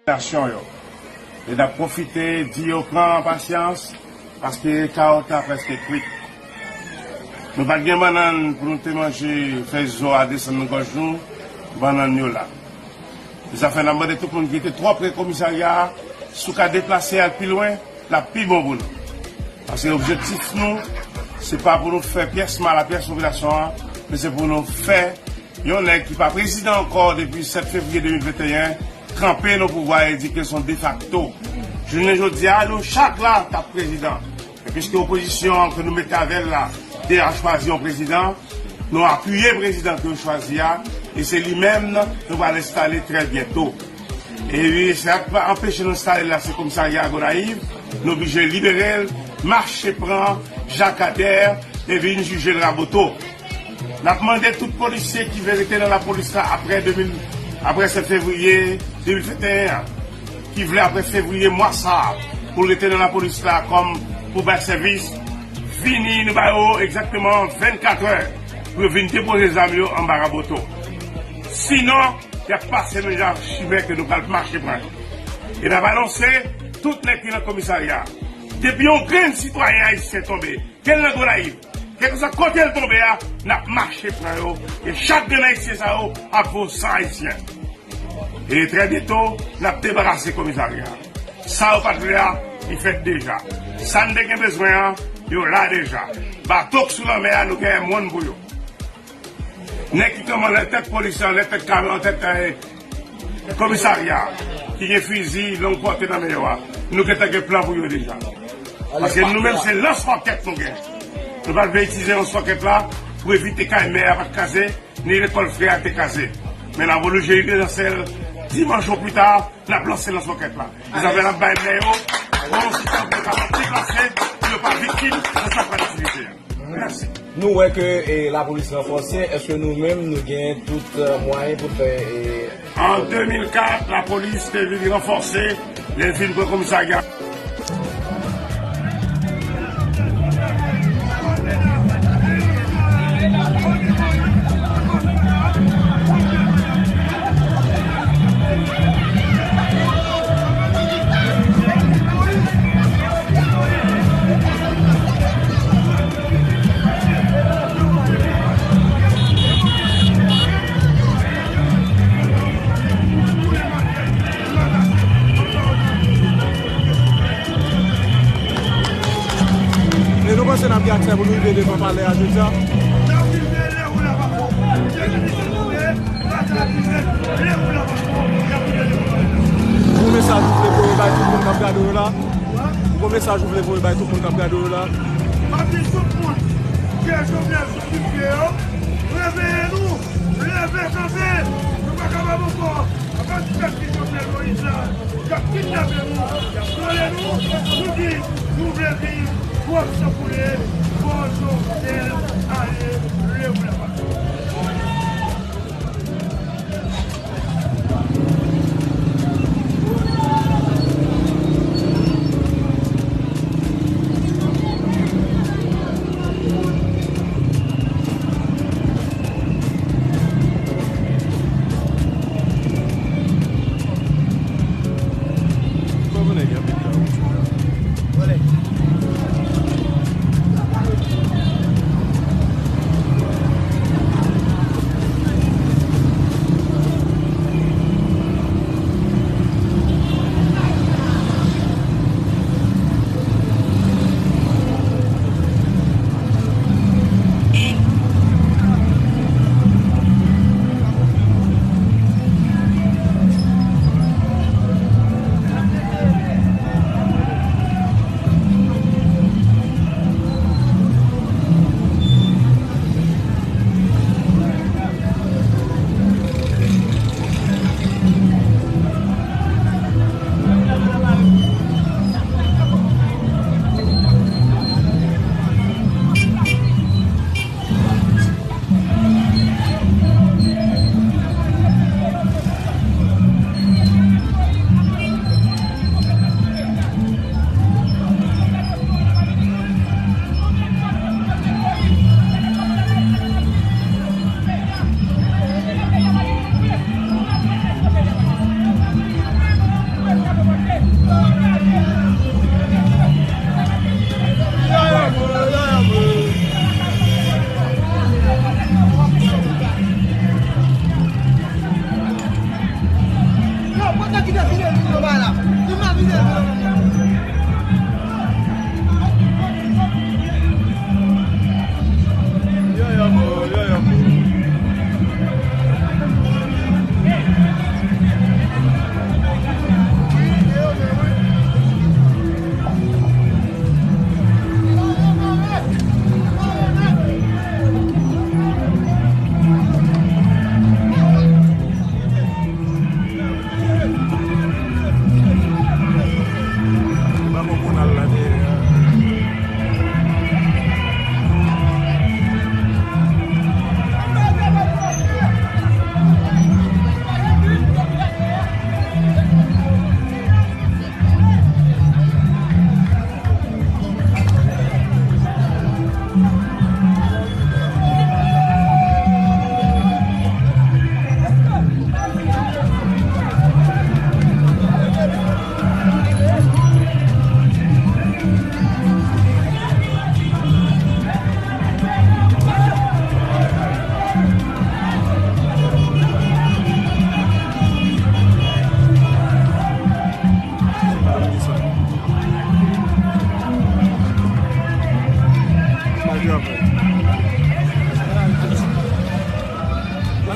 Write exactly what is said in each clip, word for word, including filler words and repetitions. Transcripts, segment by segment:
popilasyon yo. E n ap pwofite di yo pran pasyans, paske kawòt la prèske kwit. Nou pa t gen bannann pou nou te manje, fè zo a desann nan gòj nou, bannann yo la. Se sa fè n ap mande tout moun ki rete twò pre komisarya a, si w ka deplase al pi lwen, l ap pi bon pou nou. Paske objektif nou, se pa pou nou fè pyès mal a pyès popilasyon an, men se pou nou fè yon nèg ki pa prezidan ankò depi sèt fevriye de mil venteyen, kanpe nan pouvwa e di ke se yon defakto. Jounen jodi a, nou chak la t ap prezidan. Men piske opozisyon an ke nou mete avè l la deja chwazi yon prezidan, nou apiye prezidan ke yo chwazi a, e se li menm nou pral enstale trè byento. E wi, sa k pa anpeche nou enstale l la, se komisarya Gonayiv, nou oblije libere l, mache pran Jakadè e vin jije l Raboto. N ap mande tout polisye ki vle rete nan lapolis la apre de mil, apre sèt fevriye de mil venteyen an, ki vle apre fevriye mwa sa a pou l rete nan lapolis la kòm pou bay sèvis, vini, nou ba yo egzakteman vennkat è pou yo vin depoze zam yo anba Raboto. Sinon, y ap pase nan jan chimè ke nou pral mache pran yo. E n ap anonse tout nèg ki nan komisarya a, depi yon grenn sitwayen ayisyen tonbe, ke l nan Gonayiv, kèlkeswa kote l tonbe a, n ap mache pran yo. E chak grenn ayisyen sa yo ap vo san ayisyen. E trè byento, n ap debarase komisarya a. Sa yo pa t vle a, li fèt deja. Sa n te gen bezwen an, yo la deja. Bato k sou lanmè a, nou genyen mòn pou yo. Nèg ki kanpe anlè tèt polis yo, anlè tèt kamyon, anlè tèt, eh, komisarya, ki gen fizi long pòte nan men yo a, nou gentan gen plan pou yo deja. Paske nou menm se lans wòkèt nou gen. Nou pa t vle itilize lans wòkèt la pou evite kay mè a pa t kraze, ni lekòl frè a te kraze. Men n ap oblije rezidansyèl dimanch o pli ta, n ap lanse lans wòkèt la. Dezafè n ap bay mè yo bon sitan pou yo kapab deplase, pou yo pa viktim nan sa k pral rive a. Mèsi. Nou wè ke, e, lapolis ranfòse, èske nou menm nou gen tout, e, mwayen pou fè, e, An de mil kat, lapolis te vin ranfòse, lè l fin pran komisarya. E nou panse n ap gen aksè pou nou rive devan palè a jodi a? Yon mesaj ou vle voye bay tout moun k ap gade w la? Yon mesaj ou vle voye bay tout moun k ap gade w la? M ap di tout moun ke Jovenel sou pye yo, reveye nou, leve kanpe, nou pa kapab ankò. Apati dat ki Jovenel Moïse la, y ap kidnape nou, y ap vyole nou, nou di nou vle viv, twòp san koule, fò Jovenel ale, leve kanpe.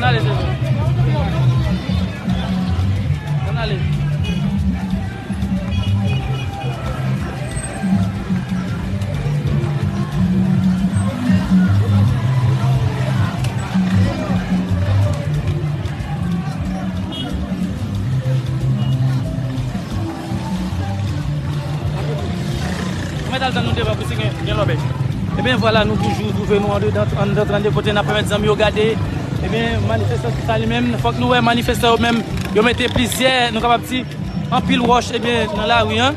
Ann ale, Jezi. Ann ale. Ou mèt al tann nou devan, pise gen, gen lòbèy. Ebyen, vwala, nou toujou twouve nou andedan, anndan trannde, kote n ap pèmèt zanmi yo gade. Ebyen, manifestasyon sa li menm, fòk nou wè manifestan yo menm, yo mete plizyè, nou kapab di, anpil wòch, ebyen, nan lari a.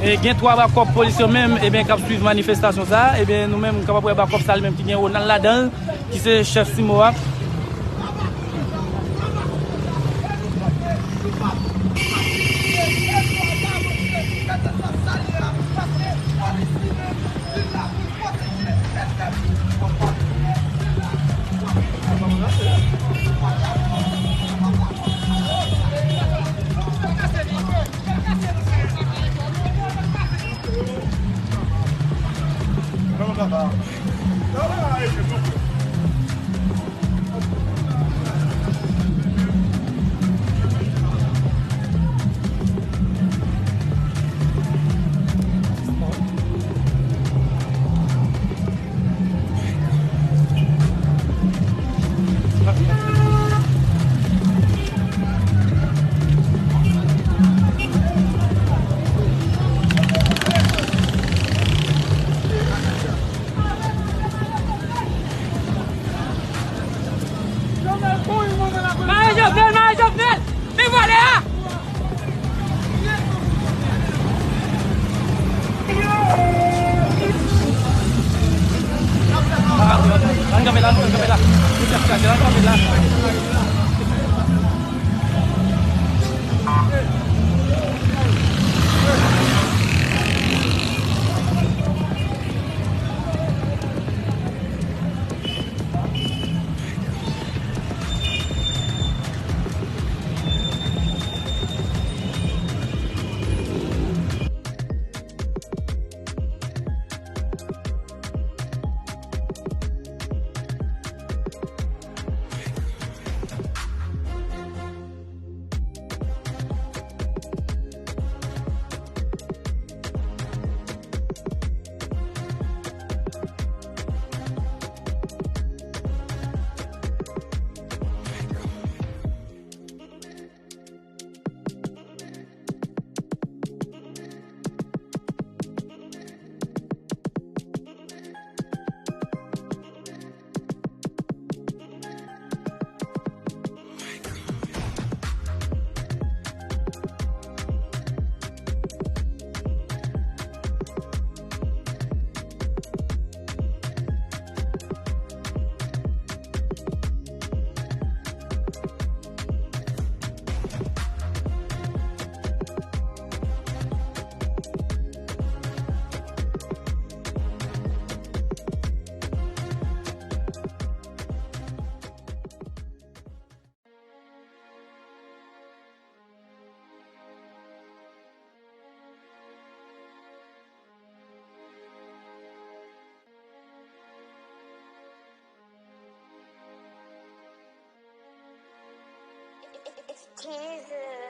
E gen twa bakòp polis yo menm, ebyen, k ap swiv manifestasyon sa a. Ebyen, nou menm, nou kapab wè bakòp sa li menm ki gen Ronald ladan l, ki se chèf simo a. Mare Jovenel, mare Jovenel! Vin vòlè a! Ann kanpe la, ann kanpe la. Ann kanpe la. Jesus.